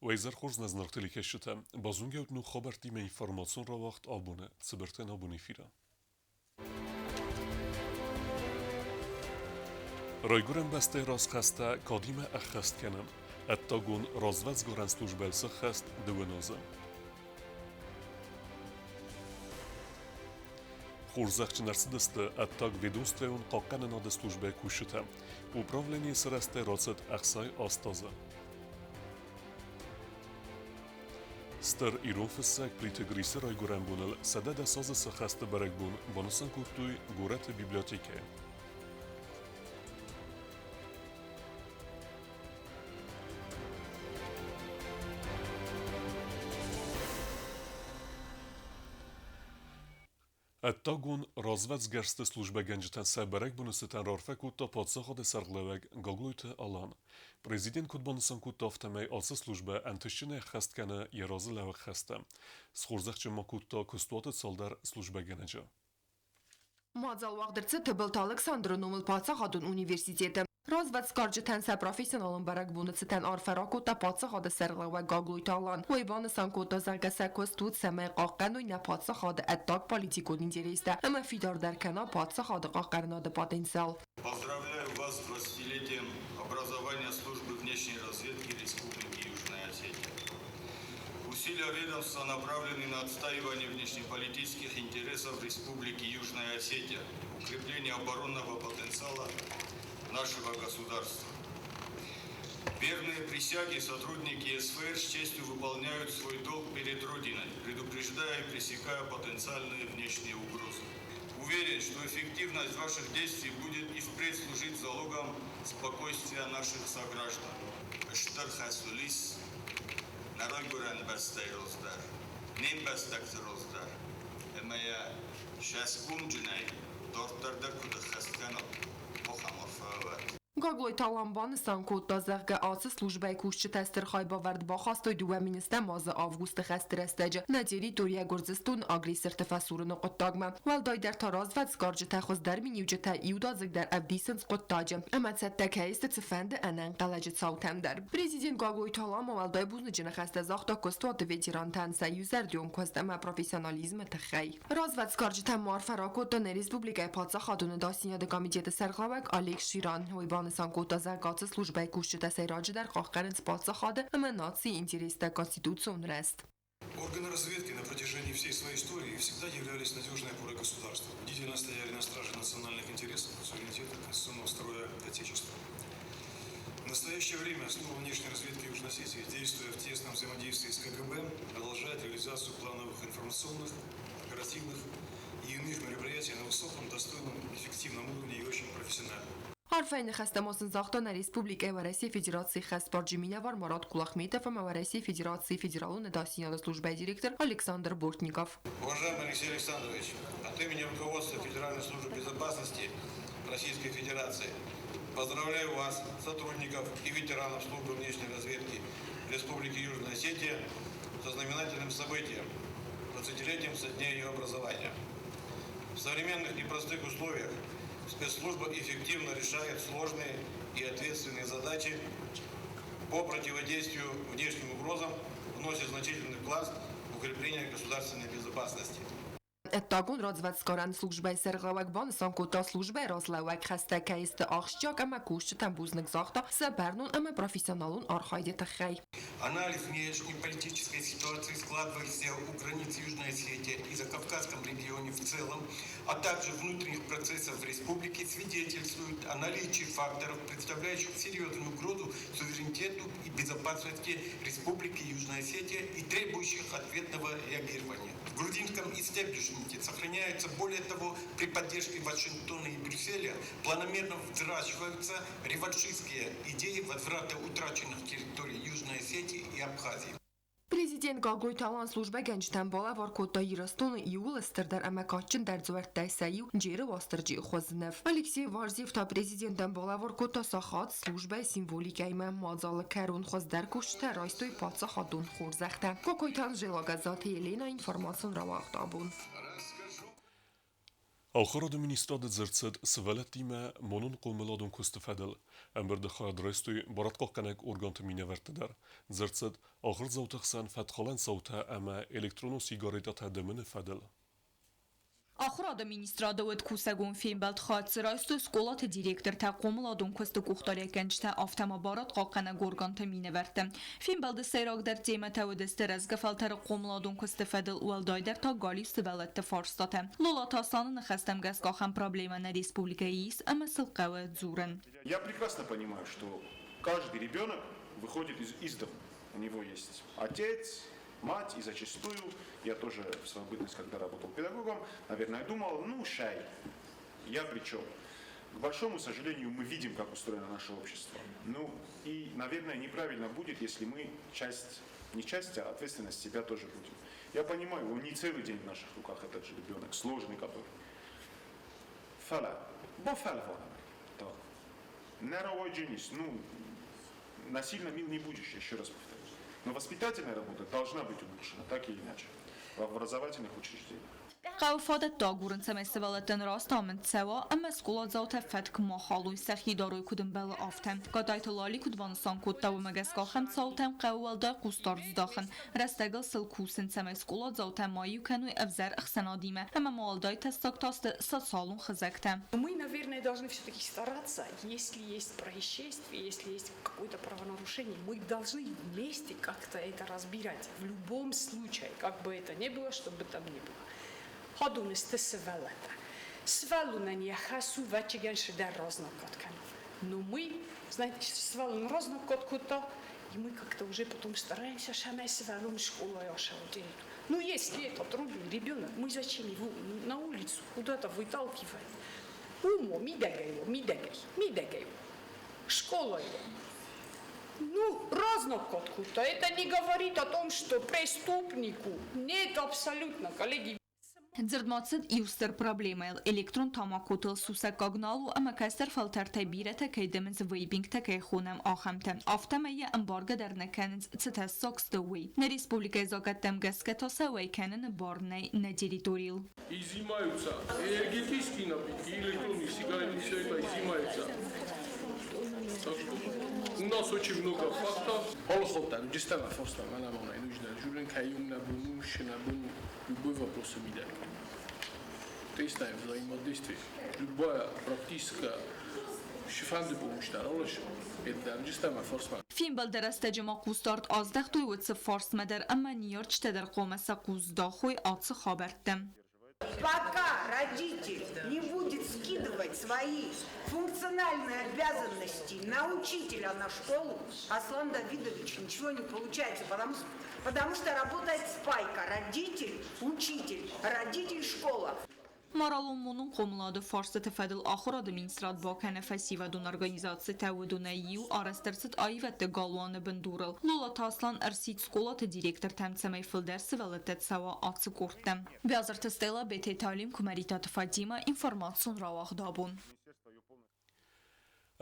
Уӕ изӕр хорз нӕ зынаргъ телекӕсджытӕ! Базонгӕ ут ног хабӕрттимӕ информацион рауагъд абоны цыбыртӕн абоны эфиры. Райгуырӕн бӕстӕйы разхӕстӕ кадимӕ ӕххӕст кӕнӕм. Ӕддагон развӕдсгарӕн службӕйыл сыххӕст дыууын азы. Хорзӕхджын ӕрцыдысты ӕддагведомствӕйон хъахъхъӕнынады службӕйы кусджытӕ. Управленийы сырӕзтӕй рацыд 68 азы. Стыр ирон фыссӕг Плиты Грисы райгуырӕн боныл 110 азы цы хӕсты бӕрӕгбон банысан кодтой горӕты библиотекӕйы. Ӕддагон развӕдсгӕрсты службӕгӕнджытӕн сӕ бӕрӕгбоны цытӕн раарфӕ кодта паддзахады сӕргълӕууӕг Гаглойты Алан. Президент куыд банысан кодта, афтӕмӕй ацы службӕ ӕнтыстджынӕй ӕххӕст кӕны йӕ разылӕууӕг хӕстӕ. Схорзӕхджын ма кодта куыстуаты цалдӕр службӕгӕнӕджы. Мадзал уагъд ӕрцыд Тыбылты Алыксандры номыл паддзахадон университеты. Развӕдсгарджытӕн сӕ профессионалон бӕрӕгбоны цытӕн арфӕ ракодта паддзахады сӕргълӕууӕг Гаглойты Алан. Уый банысан кодта, зӕгъгӕ, сӕ куыст уыд, цӕмӕй хъахъхъӕной нӕ паддзахады ӕддагполитикон интерестӕ ӕмӕ фидардӕр кӕна паддзахады хъахъхъӕнынады потенциал. Поздравляю вас с 20-летием образования службы внешней разведки Республики Южная Осетия. Усилия ведомства направлены на отстаивание внешнеполитических интересов Республики Южная Осетия, укрепление оборонного потенциала нашего государства. Верные присяги сотрудники СФР с честью выполняют свой долг перед Родиной, предупреждая и пресекая потенциальные внешние угрозы. Уверен, что эффективность ваших действий будет и впредь служить залогом спокойствия наших сограждан. Стыр хӕс уыл ис нӕ райгуырӕн бӕстӕйы раз дӕр, не мбӕстӕгты раз дӕр, ӕмӕ йӕ сӕсгомджынӕй дарддӕр дӕр куыд ӕххӕст кӕнат, ахӕм арфӕ уӕд. Гаглойты Алан банысан кодта, зӕгъгӕ, ацы службӕйы кусджытӕ стыр хайбавӕрд бахастой 2 010 азы августы хӕсты рӕстӕджы нӕ территорийӕ Гуырдзыстоны агрессорты фӕсурыны хъуыддагмӕ. Уӕлдайдӕр та развӕдсгарджытӕ хуыздӕр миниуджытӕ иудадзыгдӕр ӕвдисынц хъуыддаджы ӕмӕ цӕттӕ кӕй сты цыфӕнды ӕнӕнхъӕлӕджы цаутӕм дӕр. Президент Гаглойты Алан ма уӕлдай бузныджы ныхӕстӕ загъта куыстуаты ветерантӕн сӕ иузӕрдион куыст ӕмӕ профессионализмы тыххӕй. Развӕдсгарджытӕ ма арфӕ ракодта нӕ республикӕйы паддзахадон ӕдасдзинады комитеты сӕргълӕууӕг Олег Ширан. Уый банысан кодта, зӕгъгӕ, ацы службӕйы кусджытӕ сӕйраджыдӕр хъахъхъӕнынц паддзахады ӕмӕ нацийы интерестӕ конституцион рӕзт. Органы разведки на протяжении всей своей истории всегда являлись надежной опорой государства, бдительно стояли на страже национальных интересов, суверенитета, конституционного строя Отечества. В настоящее время служба внешней разведки Южной Осетии, действуя в тесном взаимодействии с КГБ, продолжает реализацию плановых информационных, оперативных и иных мероприятий на высоком, достойном, эффективном уровне и очень профессионально. Арфӕйы ныхӕстӕ ма сын загъта нӕ республикӕйы Уӕрӕсейы Федерацийы хӕстбарджын минӕвар Марат Кулахметов ӕмӕ Уӕрӕсейы Федерацийы Федералон ӕдасдзинады службӕйы директор Александр Бортников. Уважаемый Алексей Александрович, от имени руководства Федеральной службы безопасности Российской Федерации поздравляю вас, сотрудников и ветеранов службы внешней разведки Республики Южная Осетия со знаменательным событием – 20-летием со дня ее образования. В современных непростых условиях спецслужба эффективно решает сложные и ответственные задачи по противодействию внешним угрозам, вносит значительный вклад в укрепление государственной безопасности. Ӕддагон развӕдсгарӕн службӕйы сӕргълӕууӕг банысан кодта, службӕйы разлӕууӕг хӕстӕ кӕй сты ахсджиаг ӕмӕ кусджытӕн бузныг загъта сӕ бӕрнон ӕмӕ профессионалон архайды тыххӕй. Анализ внешнеполитической ситуации, складывающейся у границ Южной Осетии и Закавказском регионе в целом, а также внутренних процессов в республике, свидетельствует о наличии факторов, представляющих серьезную угрозу суверенитету и безопасности Республики Южная Осетия и требующих ответного реагирования. В грузинском истеблишменте сохраняются, более того, при поддержке Вашингтона и Брюсселя планомерно взращиваются реваншистские идеи возврата утраченных территорий Южной Осетии и Абхазии. Президент Гаглойты Алан службӕгӕнджытӕн балӕвар кодта Ирыстоны иууыл стырдӕр ӕмӕ кадджындӕр дзуӕрттӕй сӕ иу Джеры Уастырджийы хуызныв. Алексей Варзев та президентӕн балӕвар кодта сахат службӕйы символикӕимӕ. Мадзалы кӕрон хуыздӕр кусджытӕ райстой паддзахадон хорзӕхтӕ. Кокойты Анжела, Газзаты Елена, информацион рауагъд абон. Ахуырады министрады дзырд цыд сывӕллӕттимӕ монон хъомыладон куысты фӕдыл. Ӕмбырды хайад райстой барадхъахъхъӕнӕг органты минӕвӕрттӕ дӕр. Дзырд цыд ахуырдзауты хсӕн фӕткхалӕн цаутӕ ӕмӕ электронон сигаретӕтӕ дымыны фӕдыл. Ахуырады министрады уыд кусӕгон фембӕлд, хайад дзы райстой скъолаты директортӕ, хъомыладон куысты къухдариуӕггӕнджытӕ, афтӕ ма барадхъахъхъӕнӕг органты минӕвӕрттӕ. Фембӕлды сӕйрагдӕр темӕтӕ уыдысты рӕзгӕ фӕлтӕры хъомыладон куысты фӕдыл, уӕлдайдӕр та галиу сывӕллӕтты фарстатӕ. Лолаты Асланы ныхӕстӕм гӕсгӕ ахӕм проблемӕ нӕ республикӕйы ис ӕмӕ сыл хъӕуы дзурын. Я прекрасно понимаю, что каждый ребенок выходит из дому. У него есть отец, мать, и зачастую, я тоже в свою бытность, когда работал педагогом, наверное, думал, ну, шай, я при чем? К большому сожалению, мы видим, как устроено наше общество. Ну, и, наверное, неправильно будет, если мы часть, не часть, а ответственность себя тоже будем. Я понимаю, он не целый день в наших руках, этот же ребенок, сложный который. Фӕлӕ, бафӕлварӕм. Так. Ну, насильно мил не будешь, еще раз повторюсь. Но воспитательная работа должна быть улучшена, так или иначе, в образовательных учреждениях. Хъӕуы фадӕттӕ агурын, цӕмӕй сывӕллӕттӕн раст амынд цӕуа ӕмӕ скъоладзаутӕ фӕтк ма халой, сӕхи дарой куыд ӕмбӕлы, афтӕ. Гадайты Лали куыд банысан кодта, уымӕ гӕсгӕ ахӕм цаутӕм хъӕуы уӕлдай хъусдард здахын, рӕстӕгыл сыл кусын, цӕмӕй скъоладзаутӕ ма иу кӕной ӕвзӕр ӕхсӕнадимӕ ӕмӕ ма уӕлдай тӕссаг та сты социалон хызӕгтӕ. Мы, наверное, должны все-таки стараться, если есть происшествие, если есть какое-то правонарушение, мы должны вместе как-то это разбирать. В любом случае, как бы это ни было, чтобы там ни было. Хадун сты сывӕллӕттӕ. Сывӕллонӕн йӕ хӕс у, ӕвӕццӕгӕн, цыдӕр разнаггад кӕнын. Но мы, знаете, сывӕллон разнаггад кодта, и мы как-то уже потом стараемся, цӕмӕй сывӕллон скъолайӕ ацӕуа. Ну, если это трудный ребенок, мы зачем его на улицу куда-то выталкиваем? Уым, мидӕгӕй, мидӕгӕй, мидӕгӕй. Скъолайы. Ну, разнаггад кодта. Это не говорит о том, что преступнику. Нет, абсолютно, коллеги. Дзырд ма цыд иу стыр проблемӕйыл электрон тамакотыл сусӕггаг нал у ӕмӕ кӕстӕр фӕлтӕртӕй бирӕтӕ кӕй дымынц вейпингтӕ кӕй хонӕм, ахӕмтӕ. Афтӕмӕй йӕ ӕмбаргӕ дӕр нӕ кӕнынц, цы тӕссаг сты, уый. Нӕ республикӕйы закъӕттӕм гӕсгӕ та сӕ уӕй кӕныны бар нӕй нӕ территорийыл. Изымаются энергетические напитки, электронные сигареты, все это изымается. Так что у нас очень много фактов. Любой вопрос Тесное взаимодействие. Любая практическая Фембӕлды рӕстӕджы ма хъусдард аздӕхтой уыцы фарстмӕ дӕр ӕмӕ ныййарджытӕ дӕр хъуамӕ сӕ хъус здахой ацы хабӕрттӕм. Пока родитель не будет скидывать свои функциональные обязанности на учителя, на школу, Аслан Давидович, ничего не получается, потому что работает спайка. Родитель, учитель, родитель, школа. Моралон монон хъомылады фарстыты фӕдыл ахуырады министрад бакӕны фӕсивӕдон организацитӕ, уыдонӕй иу арӕзт ӕрцыд аивӕдты галуаны бындурыл. Лолаты Аслан ӕрсидт скъолаты директортӕм, цӕмӕй фылдӕр сывӕллӕттӕ цӕуа ацы къордтӕм. Биазырты Стелла, Бететы Алим, Куымӕридтаты Фатимӕ, информацион рауагъд Абон.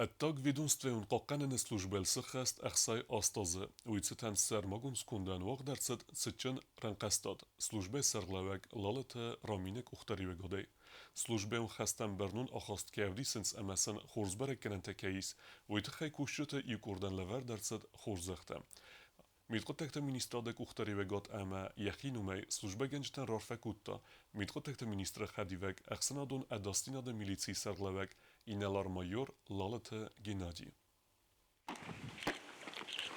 Ӕддаг ведомствӕйон хъахъхъӕныны службӕйыл сыххӕст 68 азы. Уый цытӕн сӕрмагонд скондӕн уагъд ӕрцыд цытджын рӕнхъӕстад службӕйы сӕргълӕууӕг Лалыты Рамины къухдариуӕгадӕй. Службӕйон хӕстӕм бӕрнон ахаст кӕй ӕвдисынц ӕмӕ сын хорз бӕрӕггӕнӕнтӕ кӕй ис, уый тыххӕй кусджыты иу къордӕн лӕвӕрд ӕрцыд хорзӕхтӕ. Мидхъуыддӕгты министрады къухдариуӕгад ӕмӕ йӕхи номӕй службӕгӕнджытӕн раарфӕ кодта мидхъуыддӕгты министры хӕдивӕг, ӕхсӕнадон ӕдасдзинады милицийы сӕргълӕууӕг инӕлар-майор Лалыты Геннадий.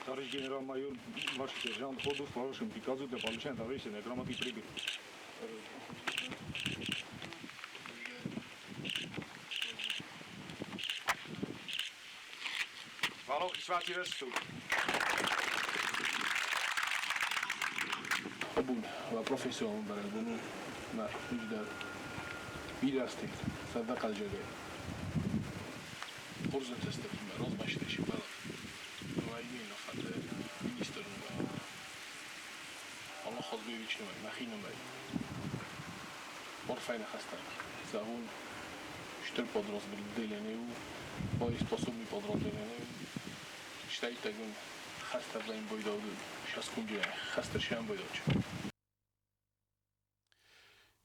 Товарищ генерал-майор, ваш сержант Ходов по вашему приказу для получения товарища грамоты прибыл. Валох Исвати Ресту. Абон профессионалон бӕрӕгбон у мӕ хуыздӕр бирӕ фӕдахъаззагӕй. Хорз ӕнтыстытимӕ размӕ сывӕллӕт. Министр Аллах Хазбеевич номӕй, мӕхи номӕй. Арфӕйы ныхӕстӕ зӕгъон стыр подразделение у, боеспособный подразделение у. Стӕй тагын хӕстӕрлӕн бойдауды шаскунджы хӕстӕр шан бойдауч.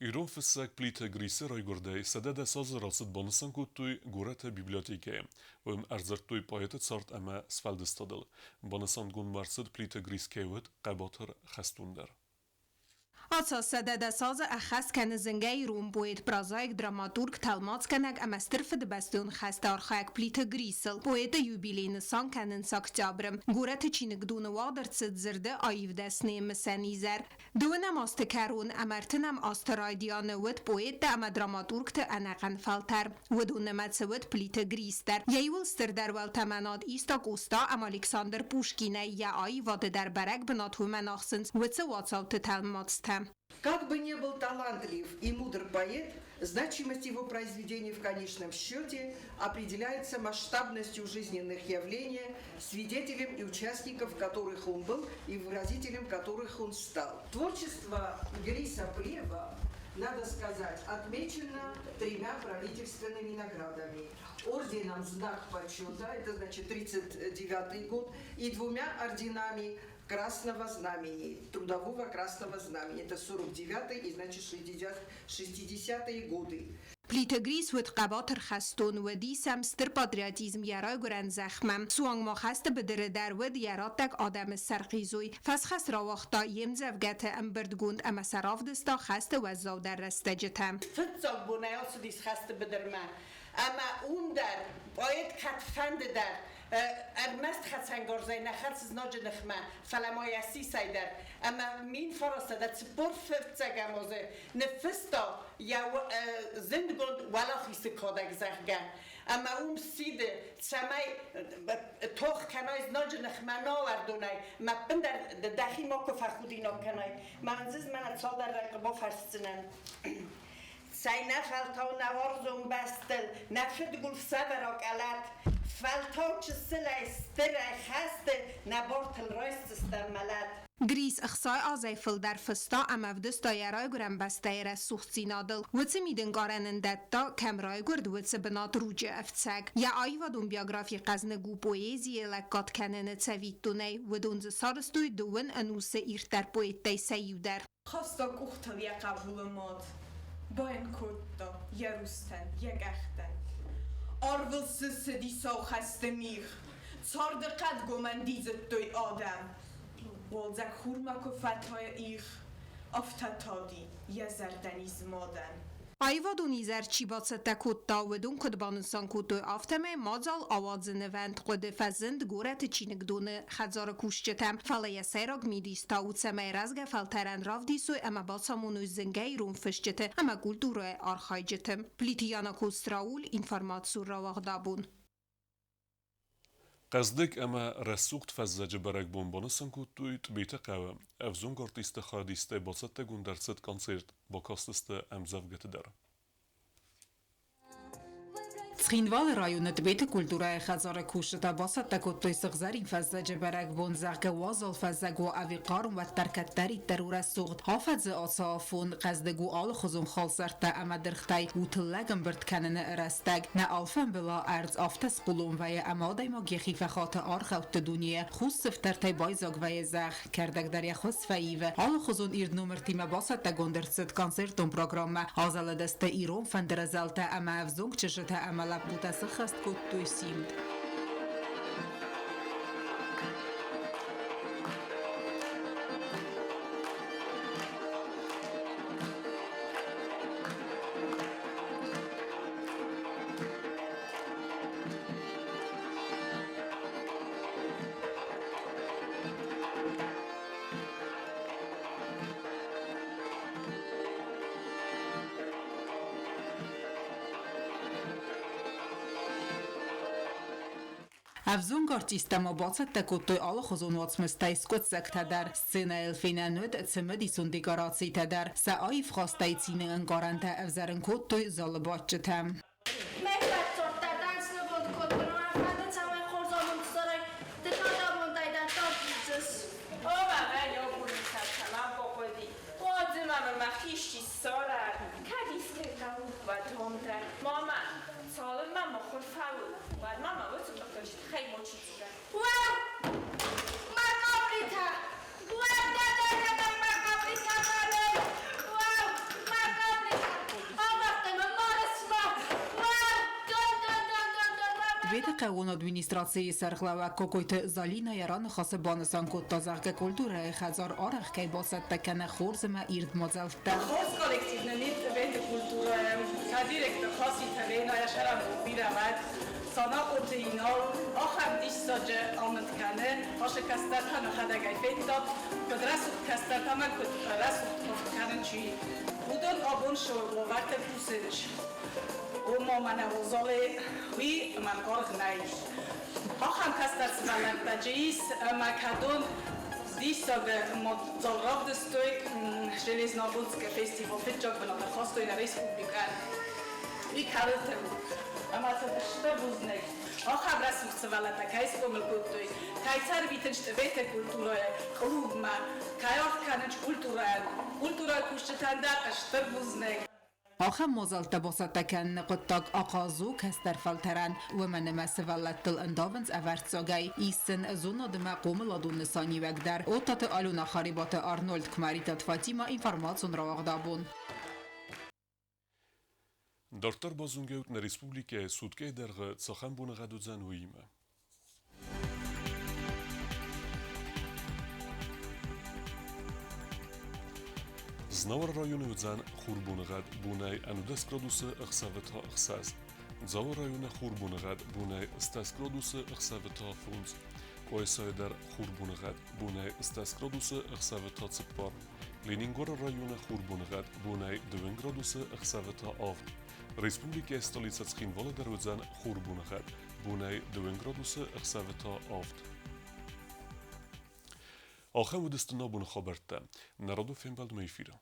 Ирон фыссӕг Плиты Грисы райгуырдӕй 110 азы рацыд банысан кодтой горӕты библиотекӕйы. Уым ӕрдзырдтой поэты цард ӕмӕ сфӕлдыстадыл. Банысангонд ма ӕрцыд Плиты Грис кӕй уыд хъӕбатыр хӕстон дӕр. Ацы 110 азы ӕххӕст кӕны зынгӕ ирон поэт, прозаик, драматург, тӕлмацгӕнӕг ӕмӕ Стыр Фыдыбӕстӕйон хӕсты архайӕг Плиты Грисыл. Поэты юбилей нысан кӕнынц октябры. Горӕты чиныгдоны уагъд ӕрцыд дзырды аив дӕсныйы мысӕн изӕр. Дыууынӕм азты кӕрон ӕмӕ ӕртынӕм азты райдианы уыд поэттӕ ӕмӕ драматургты ӕнӕхъӕн фӕлтӕр. Уыдон нымӕцы уыд Плиты Грис дӕр. Йӕ иууыл стырдӕр уӕлтӕмӕнад иста Къоста ӕмӕ Александр Пушкинӕй, йӕ аивады дӕр бӕрӕг бынат уымӕн ахсынц уыцы уацауты тӕлмацтӕ. Как бы ни был талантлив и мудр поэт, значимость его произведений в конечном счете определяется масштабностью жизненных явлений, свидетелем и участников которых он был и выразителем которых он стал. Творчество Гриса Плева, надо сказать, отмечено тремя правительственными наградами. Орденом «Знак почета», это значит 1939 год, и двумя орденами Красного Знамени, Трудового Красного Знамени. Это 49 и, значит, 60-е годы. Плиты Грис уыд хъӕбатыр хӕстон, уыдис ӕм стыр патриотизм йӕ райгуырӕн зӕхмӕ. Суанг ма хӕсты быдыры дӕр уыд йӕ раттӕг адӕмы сӕрхъизой. Фӕсхӕст рауагъта йе мдзӕвгӕты ӕмбырдгонд ӕмӕ сӕ равдыста хӕсты уӕззаудӕр рӕстӕджытӕ. Фыццаг бонӕй ацыдис хӕсты быдырмӕ ӕмӕ уым дӕр поэт кӕдфӕнды дӕр ӕрмӕст хӕцӕнгарзӕй нӕ хӕцы знаджы ныхмӕ, фӕлӕ ма йӕ сисӕй дӕр. Ӕмӕ 1945 азы ныффыста йӕ зындгонд Уӕлахизы кадӕг, зӕгъгӕ. Ӕмӕ уым сиды, цӕмӕй тох кӕнай знаджы ныхмӕ науӕрдонӕй, ма ӕппындӕр дӕхи макуы фӕхудинаг кӕнай. Мӕнзыз мӕнӕ цалдӕр рӕнхъы бафӕрсдзынӕн. Цӕйнӕфӕлтау нӕ уарзон бӕстыл нӕ фыдгул сӕвӕра къӕлӕт, фӕлтау чысылӕй, стырӕй хӕсты нӕ бартыл райсдзыстӕм мӕлӕт. Грис 60 азӕй фылдӕр фыста ӕмӕ ӕвдыста йӕ райгуырӕн бӕстӕйы рӕсугъддзинадыл. Уыцы мидӕнкъарӕн ын дӕтта, кӕм райгуырд, уыцы бынат Ручъы ӕфцӕг. Йӕ аивадон биографи хъӕзныг у поэзийы лӕггад кӕныны цӕвиттонӕй. Уыдон дзы сарӕзтой дыууын ӕнусы ирддӕр поэттӕй сӕ иу дӕр. Хаста къухтыл йӕ хъӕбулы мад, Ба йын кодта йӕ рустӕн, йӕ къӕхтӕн. Арвыл сысыди сау хӕсты мигъ, Царды хъӕдгом ӕндидзыдтой адӕм. Уалдзӕг хурмӕ куы фӕтайы их, Афтӕ тади йӕ зӕрдӕниз мадӕн. Аивадон изӕр чи бацӕттӕ кодта, уыдон куыд банысан кодтой, афтӕмӕй мадзал ауадзыны вӕнд хъуыды фӕзынд горӕты чиныгдоны хӕдзары кусджытӕм, фӕлӕ йӕ сӕйраг мидис та у, цӕмӕй рӕзгӕ фӕлтӕрӕн равдисой ӕмӕ бацамоной зынгӕ ирон фысджыты ӕмӕ культурӕйы архайджыты. Плиты Яна Кострауль, информацион рауагъдабон. Хъӕздыг ӕмӕ рӕсугъд фӕззӕджы бӕрӕгбон банысан кодтой Тъбеты хъӕуы. Ӕвзонг артистты хайадистӕй бацӕттӕгонд ӕрцыд концерт, бакастысты ӕмдзӕвгӕты дӕр. Цхинвалы районы Тъбеты культурӕйы хӕдзары кусджытӕ бацӕттӕ кодтой сыгъзӕрин фӕззӕджы бӕрӕгбон, зӕгъгӕ, уазал фӕззӕг уа ӕви хъарм, уӕддӕр кӕддӕриддӕр у рӕсугъд. Афӕдзы ацы афон хъӕздыг у алыхуызон халсӕрттӕ ӕмӕ дыргътӕй, у тыллӕг ӕмбырд кӕныны рӕстӕг. Нӕ алфӕмбыла ӕрдз афтӕ схъулон вӕййы ӕмӕ адӕймаг йӕхи фӕхаты аргъӕутты дунейӕ, хус сыфтӕртӕй байдзаг вӕййы зӕхх, кӕрдӕг дӕр йӕ хуыз фӕивы. Алыхуызон ирд номыртимӕ бацӕттӕгонд ӕрцыд концертон программӕ. Азӕлыдысты ирон фӕндыры зӕлтӕ ӕмӕ ӕвзонг чызджытӕ ӕмӕ лӕппутӕ сыххӕст кодтой симд. Ӕвзонг артисттӕ ма бацӕттӕ кодтой алыхуызон уацмыстӕй скъуыддзӕгтӕ дӕр. Сценӕйыл фенӕн уыд цымыдисон декорацитӕ дӕр. Сӕ аив хастӕй цины ӕнкъарӕнтӕ ӕвзӕрын кодтой залы бадджытӕ. Мӕ фӕддзордта танцнывонд кодтон ӕма фӕндӕ цӕмӕй хорз амонд цӕрай, ды та амондӕй дӕр тардзыс. О, мамӕ, ноггуырдтӕ ма бахъуыди. Уадзы мӕ мӕхи ссарӕд, кӕд искӕй хъӕуы, уӕд уым дӕр. Мамӕ, цалынмӕ мыхуыр фӕуы, уӕдмӕ мӕ уыцы хъуыддаджы тыххӕй мачи дзурӕд. Уӕу, мӕ къаплитӕ! Уӕу, дӕ дӕ мӕ къаплитӕ марой! Уӕу, мӕ къаплитӕ! Тъбеты хъӕууон администрацийы сӕргълӕууӕг Кокойты Залинӕ йӕ раныхасы банысан кодта, зӕгъгӕ, культурӕйы хӕдзар арӕх кӕй бацӕттӕ кӕны хорз ӕмӕ ирд мадзӕлттӕ. Хорз коллектив нын ис Тъбеты культурӕйы. Сӕ директор Хаситы Ленӕ йӕ сӕрӕнбон бирӕ уӕд. Санахъоты Инал ахӕм диссаджы амынд кӕны, ашы кӕстӕртӕ нӕхӕдӕг ӕй федтат, куыд рӕсугъд кӕстӕртӕ ӕмӕ куыд рӕсугъд куывд кӕнын чи, уыдон абон шы уавӕрты кусынч. Ома мӕнӕ Розале, уый мӕм аргъ нӕй. Ахӕм кӕстӕр сывӕллӕттӕ джы ис, ӕмӕ кӕдон диссагы мадзал равдыстой Железноводскы фестивал фыццаг бынат ӕрхастой нӕ республикӕйӕн. Уый кӕлыты у. Ӕмӕ сын стыр бузныг, ахӕм рӕсугъд сывӕллӕттӕ кӕй схъомыл кодтой, кӕй цӕрвитынц Тъбеты культурӕйы клубмӕ, кӕй аргъ кӕнынц культурӕйӕн. Культурӕйы кусджытӕн дӕр стыр бузныг. Ахӕм мадзӕлттӕ бацӕттӕ кӕныны хъуыддаг ахъаз у кӕстӕр фӕлтӕрӕн, уымӕн ӕмӕ сывӕллӕттыл ӕндавынц ӕвӕрццагӕй, ис сын зонад ӕмӕ хъомыладон нысаниуӕг дӕр. Оттаты Алена, Харебаты Арнольд, Кмаритат Фатима, информацион рауагъд абон. Дарддӕр базонгӕ ут нӕ республикӕйы суткӕйы дӕргъы цахӕм боныгъӕд уыдзӕн, уыимӕ. Знауыр районы уыдзӕн хурбоныгъӕд бонӕй 11 градусы, ӕхсӕвы та 6. Дзауы районы хурбоныгъӕд бонӕй 10 градусы, ӕхсӕвы та 5. Къуайсайы дӕр хурбоныгъӕд бонӕй 10 градусы, ӕхсӕвы та 4. Ленингоры районы хурбоныгъӕд бонӕй 2 градусы, ӕхсӕвы та 7. Республикӕйы столицӕ Цхинвалы дӕр уыдзӕн хурбоныгъӕд бонӕй 2 градусы, ӕхсӕвы та 7. Ахӕм уыдысты нӕ абоны хабӕрттӕ. Нӕ радон фембӕлдмӕ эфиры.